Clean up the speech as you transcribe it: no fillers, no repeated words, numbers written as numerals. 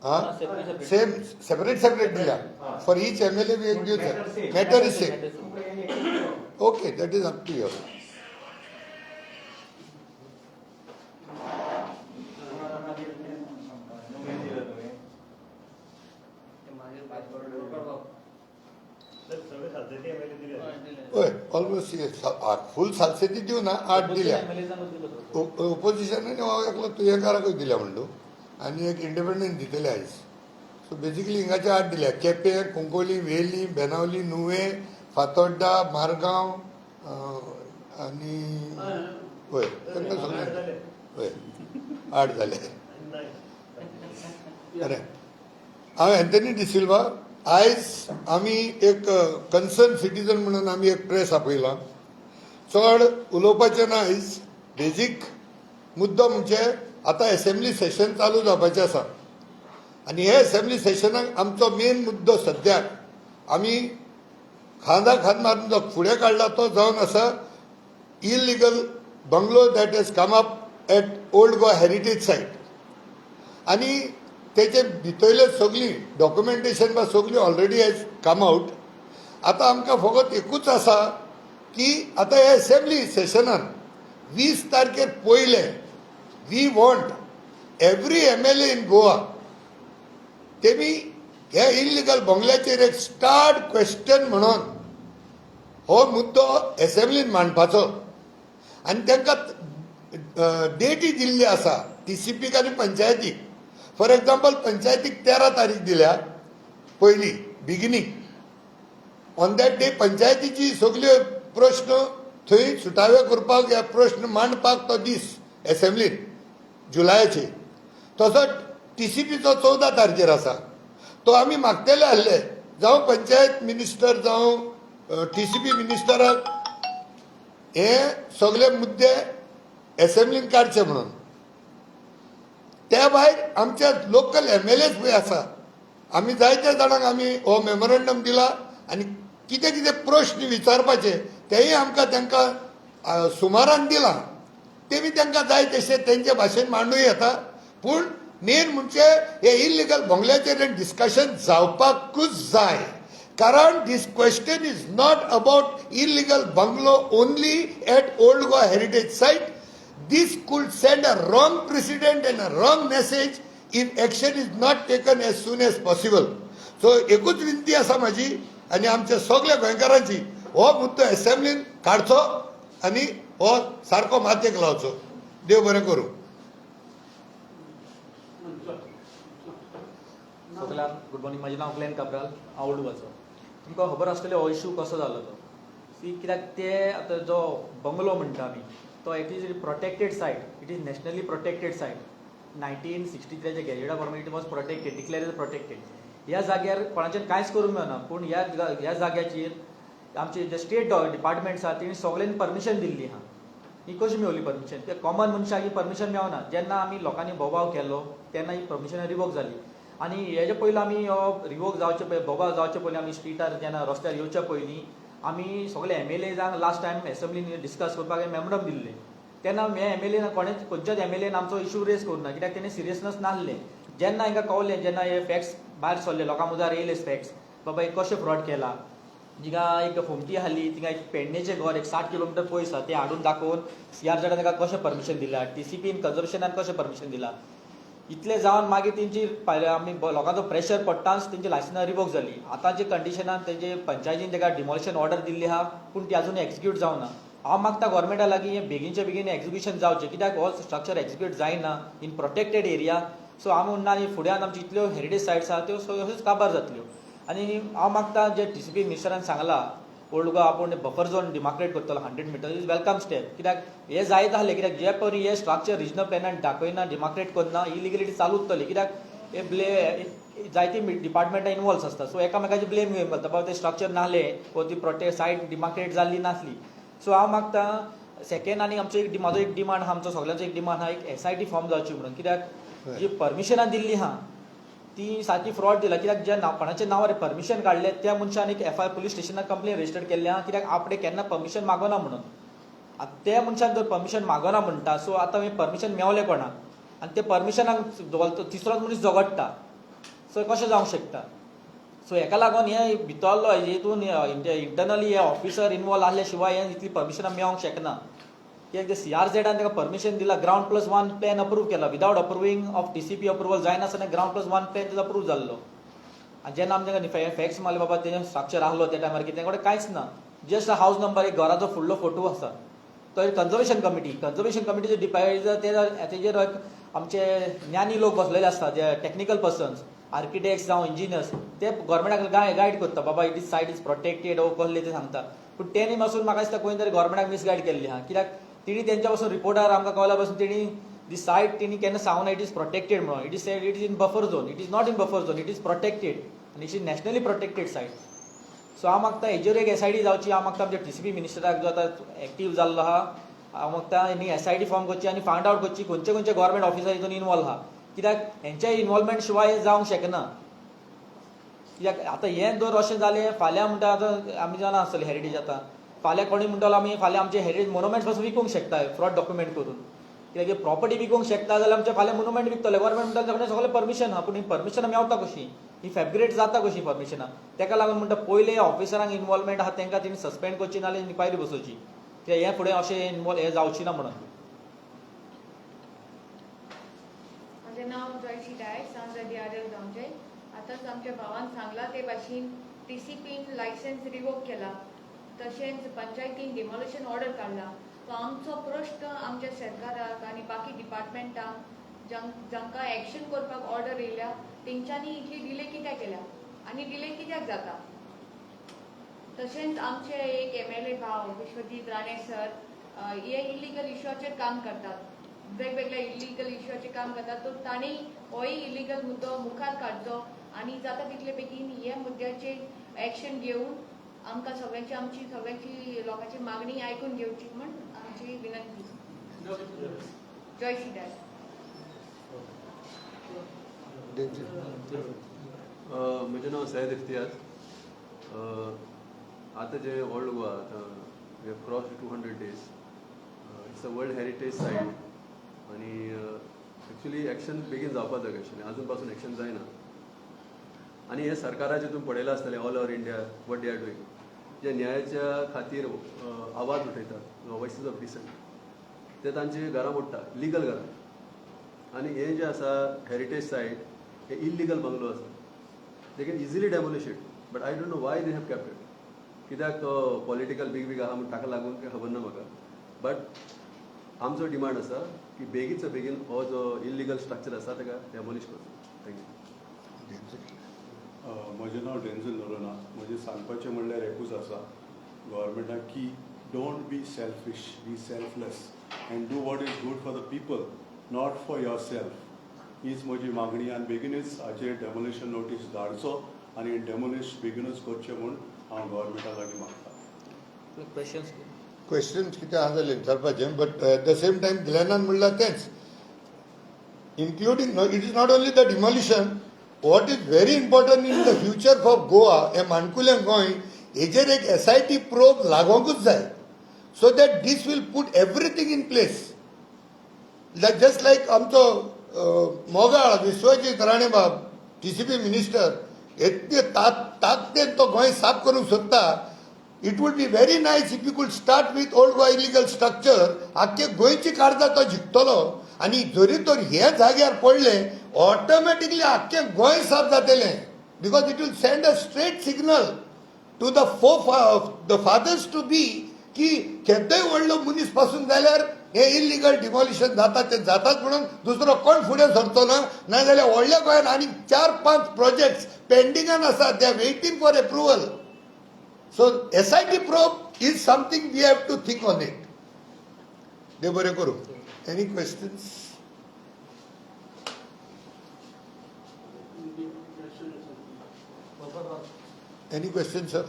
हां, same, separate separate दिल्या. For each MLA बी एक दिवचे. Matter is same. Okay, that is up to your. हय, ऑलमोस्ट फूल सालसेती दिवना, आठ दिल्या. ओपोजिशनान एकलो तुयेंकाराकूय दिल्या म्हणटू आनी एक इंडिपेंडंट दितले आयज. सो बेजिकली हिंगाचे आठ दिल्या: केपें, कुंकळ्ळी, वेली, बेनावली, नुवें, फातोड्डा, मारगांव आनी हय, तांकां सगळ्यांक हय आठ जाले. बरें, हांव एंथनी डिसिल्वा. आयज आमी एक कन्सर्न सिटीजन म्हणून आमी एक प्रेस आपयला. चड उलोवपाचें ना आयज. बेजीक मुद्दो म्हणजे आतां एसेंब्ली सेशन चालू जावपाचें आसा आनी हे एसेंब्ली सेशनाक आमचो मेन मुद्दो सद्याक आमी खांदा खांद मारून जो फुडें काडला तो जावन आसा illegal bungalow that has come up at Old Goa heritage site. आनी तेचे भितरले सगळीं डॉक्युमेंटेशन बा सगळी ऑलरेडी हॅज कम आउट. आतां आमकां फकत एकूच आसा की आतां हे एसेंब्ली सेशनान 20 तारखेर पयले we want every MLA in Goa तेमी हे इलिगल बंगल्याचेर एक स्टार्ड क्वेश्चन म्हणून हो मुद्दो एसेंब्लीन मांडपाचो. आनी तांकां डेटी दिल्ली आसा टीसीपीक आनी पंचायतीक. फॉर एग्जाम्पल, पंचायतीक 13 तारीख दिल्या पयली बिगिनींग. ऑन that day पंचायतीची सगल्यो प्रश्न थंय सुटावे करपाक या प्रश्न मांडपाक तो दीस एसेंब्लीन जुलयाचे. तसोच टीसीपीचो 14 तारखेर आसा. तो आमी मागतले आसले जावं पंचायत मिनिस्टर जावं टीसीपी मिनिस्टराक हे सगळे मुद्दे एसेंब्लीन काडचे म्हणून. त्या भायर आमच्या लोकल एमएलएच पळय आसा, आमी जायत्या जाणांक आमी हो मेमोरंडम दिला आनी कितें कितें प्रश्न विचारपाचे तेय आमकां तांकां सुमारान दिलां. तेमी तांकां जाय तशें तेंचे भाशेन मांडूं येता. पूण मेन म्हणजे हे इलिगल बंगल्याचेर डिस्कशन जावपाकूच जाय, कारण this question is not about illegal bungalow only at Old Goa heritage site. This could send a wrong precedent and a wrong message if action is not taken as soon as possible. So एकूच विनंती आसा म्हाजी आनी आमच्या सगल्या गोंयकारांची, हो मुद्दो एसेंब्लीन काडचो आनी हो सारको मातयेक लावचो. देव बरें करूं. सगल्यांक गुड मॉर्निंग. म्हजें नांव ग्लॅन काब्राल, हांव ओल्ड गोवाचो. तुमकां खबर आसतलें हो इशू कसो जालो तो. सी, कित्याक ते आतां जो बंगलो म्हणटा आमी तो actually protected site. It is nationally protected site. 1963च्या गॅजेटा प्रमाणे it was protected, declare as protected. ह्या जाग्यार कोणाच्यान कांयच करूंक मेळना. पूण ह्या जाग्याचेर आमचे जे स्टेट डिपार्टमेंट्स आहा तेणी सगल्यांनी परमिशन दिल्ली आहा. ही कशी मेवली परमिशन? ते कॉमन मनशाक ही परमिशन मेवना. जेन्ना आमी लोकांनी बोवाळ केलो तेन्ना ही परमिशन रिवोक जाली. आनी हेजे पयलीं आमी हो रिवोक जावचे पयलीं, बोवाळ जावचे पयलीं, आमी स्ट्रिटार जेन्ना रस्त्यार येवच्या पयलीं आमी सगळे एमएलएजांक लास्ट टायम एसेंब्लीन डिस्कस करपाक मेमोरंडम दिल्लें. तेन्ना हे एमएलए कोणेच, खंयच्याच एमएलएन आमचो इशू रेज करूं ना, कित्याक तेणी सिरियसनस नासलें. जेन्ना हांकां कळलें, जेन्ना हे फॅक्ट्स भायर सरले, लोकां मुखार येयले फॅक्ट्स, बाबा हे कशें फ्रॉड केला, जिका एक फोमती आहली, थिंगा एक पेडणेचें घर एक 60 किलोमिटर पयस आसा, तें हाडून दाखोवन सीआरझेडान ताका कशें परमिशन दिलां, टीसीपीन कन्जर्वेशनान कशें परमिशन दिलां, इतलें जावन मागीर तेंची आमी लोकांचो प्रेशर पडटाच तेंची लायसनां रिवोक जाली. आतांच्या कंडिशनान तेंचे पंचायतीन ताका डिमॉलिशन ऑर्डर दिल्ली आहा, पूण ती अजून एक्जिक्यूट जावना. हांव मागता गोवोरमेंटा लागीं हें बेगीनच्या बेगीन एक्जिक्युशन जावचें, कित्याक हो स्ट्रक्चर एक्जिक्यूट जायना इन प्रोटेक्टेड एरिया. सो आमी म्हणटा आनी फुड्यान आमच्यो इतल्यो हेरिटेज सायट्स आहा त्यो अश्योच काबार जातल्यो. आनी हांव मागता, जे टीसीपी मिनिस्टरान सांगलां ओल्ड गोवा आपूण बफर झोन डिमार्केट करतलो 100 meter is welcome step, कित्याक हे जायत आहलें. कित्याक जे परी हे स्ट्रक्चर रिजनल प्लॅनान दाखयना, डिमार्केट करना, इलिगलिटी चालू उरतली. कित्याक हे ब्ले जायती डिपार्टमेंटां इनवॉल्व आसता. सो एकामेकाचे ब्लेम गेम घालता, बाबा ते स्ट्रक्चर नासलें वो ती प्रोटेक्ट सायट डिमार्केट जाल्ली नासली. सो हांव मागता सेकंड आनी आमचो एक म्हाजो एक डिमांड आहा, आमचो सगळ्यांचो एक डिमांड आहा, एक एसआयटी फॉर्म जावची म्हणून. कित्याक जी परमिशनां दिल्ली आहा ती सारकी फ्रॉड दिला. कित्याक ज्या नांव कोणाच्या नांवार परमिशन काडलें त्या मनशान एक एफआयआर, पुलीस स्टेशनार कंप्लेन रजिस्टर केल्ली आहा, कित्याक आपणे केन्ना परमिशन मागोना म्हणून. आतां त्या मनशान जर परमिशन मागोना म्हणटा, सो आतां मागीर परमिशन मेवलें कोणाक? आनी ते परमिशनाक तिसरोच मनीस झगडटा. सो कशें जावंक शकता? सो हेका लागून हे भितरलो हेतून इंटरनली हे ऑफिसर इनवॉल्व आहले शिवाय हे इतली परमिशनां मेळोंक शकना. कित्याक ते सीआरझेडान ताका परमिशन दिला, ground plus one plan approve केला without approving of TCP. Approval जायनासतना ग्रावंड प्लस वन प्लॅन तेजो अप्रूव जाल्लो. आनी जेन्ना आमी तांकां फॅक्ट्स मारले, बाबा तेजें स्ट्रक्चर आहलो त्या टायमार कितें कडेन कांयच ना, जस्ट हावज नंबर, एक घराचो फुडलो फोटो आसा. तो कन्जर्वेशन कमिटी, कन्जर्वेशन कमिटीचे डिपायज ते तेजेर एक आमचे ज्ञानी लोक बसलेले आसता, जे टॅक्निकल पर्सन्स, आर्किटेक्ट्स जावं इंजिनियर्स, ते गव्हर्मेंटाक गायड करता, बाबा it is site is protected ओ कसले ते सांगता. पूण तेणी पासून म्हाका दिसता कोणी तरी गव्हर्मेंटाक मिसगायड केल्ली आहा, कित्याक तिणी तेंच्या पासून रिपोर्टार आमकां कळ्ळ्या पासून तेणी दी सायट तेणी केन्ना सांगूना it is protected म्हणून. It is said it is in buffer zone. It is not in buffer zone, it is protected आनी it is nationally protected site. So हांव मागता हेजेर एक एसआयटी जावची. हांव मागता आमच्या टीसीपी मिनिस्टराक, जो आतां एक्टीव जाल्लो आहा, हांव मागता हेणी एसआयटी फॉर्म करची आनी फायंड आवट करची खंयचे खंयचे गव्हर्मेंट ऑफिसर हितून इनवॉल्व आहा, कित्याक हेंच्या इनवॉल्वमेंट शिवाय हें जावंक शकना. कित्याक आतां हें जर अशें जालें फाल्यां म्हणटा, आतां आमी जाणा आसतली हेरिटेज, आतां फाल्यां कोणी म्हणटलो आमी फाल्यां आमचे हेरिटेज मोनुमेंट्स पासून विकूंक शकता फ्रॉड डॉक्युमेंट करून. कित्याक प्रॉपर्टी विकूंक शकता जाल्यार आमचे फाल्यां मोनुमेंट विकतले. गव्हर्मेंट म्हणटा ताका सगळें परमिशन आहा, पूण ही परमिशनां मेवता कशीं? ही फॅब्रिकेट जाता कशी परमिशनां? ताका लागून म्हणटा पयले ऑफिसरांक इनवॉल्वमेंट आहा तांकां तेणी सस्पेंड करची, नाल्यार इन्क्वायरी बसोवची, कित्याक हें फुडें अशें इनवॉल्व हें जावची ना म्हणून. म्हजें नांव जयशी डायस, हांव जदियादेव गांवचे. आतांच आमच्या भावान सांगलां ते भाशेन टीसीपीन लायसन्स रिवोक केला, तशेंच पंचायतीन डिमॉलिशन ऑर्डर काडला. सो आमचो प्रश्न आमच्या सरकाराक आनी बाकी डिपार्टमेंटांक, जांकां एक्शन करपाक ऑर्डर येयल्या, तेंच्यांनी इतली डिले कित्याक केल्या आनी डिले कित्याक जाता? तशेंच आमचे एक एमएलए भाव विश्वजीत राणे सर हे इलिगल इश्यूचेर काम करतात, वेगवेगळ्या इलिगल इश्यूचेर काम करतात. तर तांणी होय इलिगल मुद्दो मुखार काडचो आनी जाता तितले बेगीन हे मुद्द्याचेर एक्शन घेवन आमकां सगळ्यांची, आमची सगळ्यांची लोकांची मागणी आयकून घेवची म्हण आमची विनंती. जय श्री. म्हजें नांव सैयद इफ्तियाज. आतां जे ओल्ड गोवा आतां we have cross 200 days. It's a world heritage site आनी एक्चुली एक्शन बेगीन जावपा जाय आशिल्लें, आजून पासून एक्शन जायना. आनी हे सरकाराचें तुमी पळयलां आसतलें, all over India what they are doing, जे न्यायाच्या खातीर आवाज उठयतात, वॉयसीस ऑफ डिसंट, ते तांची घरां मोडटा, इलिगल घरां. आनी हें जें आसा हेरिटेज सायट, हे इलिगल बंगलो आसा. They can easily demolish it, but I don't know why they have kept it. कित्याक तो पॉलिटिकल बिग बीग आहा म्हूण ताका लागून काय खबर ना म्हाका, बट आमचो डिमांड आसा की बेगीनच्या बेगीन हो जो इलिगल स्ट्रक्चर आसा ताका डेमोलिश करचो. Thank you. म्हजें नांव डेन्झल नोरोना. म्हजें सांगपाचें म्हणल्यार एकूच आसा गव्हर्मेंटाक की don't be selfish, be selfless and do what is good for the people, not for yourself. हीच म्हजी मागणी आनी बेगीनूच हाचेर डेमोलिशन नोटीस धाडचो आनी डेमोलिश बेगीनूच करचें म्हूण हांव गव्हर्मेंटा लागीं मागता. क्वेश्चन्स. क्वेश्चन्स कितें आहा जाल्यार विचारपाचें, but at the same time ग्लॅनान म्हणलां तेंच, including it is not only the demolition, what is very important in the future for Goa. हे माणकुलें गोंय, हेजेर एक एसआयटी प्रोब लागोंकूच जाय, so that this will put everything in place, like just like आमचो मोगाळ Vishwajit राणेबाब, TCP minister, इतके ताकदीन तो गोंय साफ करूंक सोदता. It would be very nice if you could start with Old Goa illegal structure. आख्खे गोंयची काळजां तो जिखतलो आनी जरी तर हे जाग्यार पडले, ऑटोमॅटिकली आख्खें गोंय साफ जातलें, because it will send a straight signal to the fathers to be की केदोय व्हडलो मनीस पासून जाल्यार हे इलिगल डिमॉलिशन जाता ते जाताच म्हणून दुसरो कोण फुडें सरचो ना. नाजाल्यार व्हडल्या गोंयांत आनी चार पांच प्रोजेक्ट्स पेंडिंगान आसात, they are waiting for approval. So SIT probe is something we have to think on it. देव बरें करूं. Any questions? Any question, sir?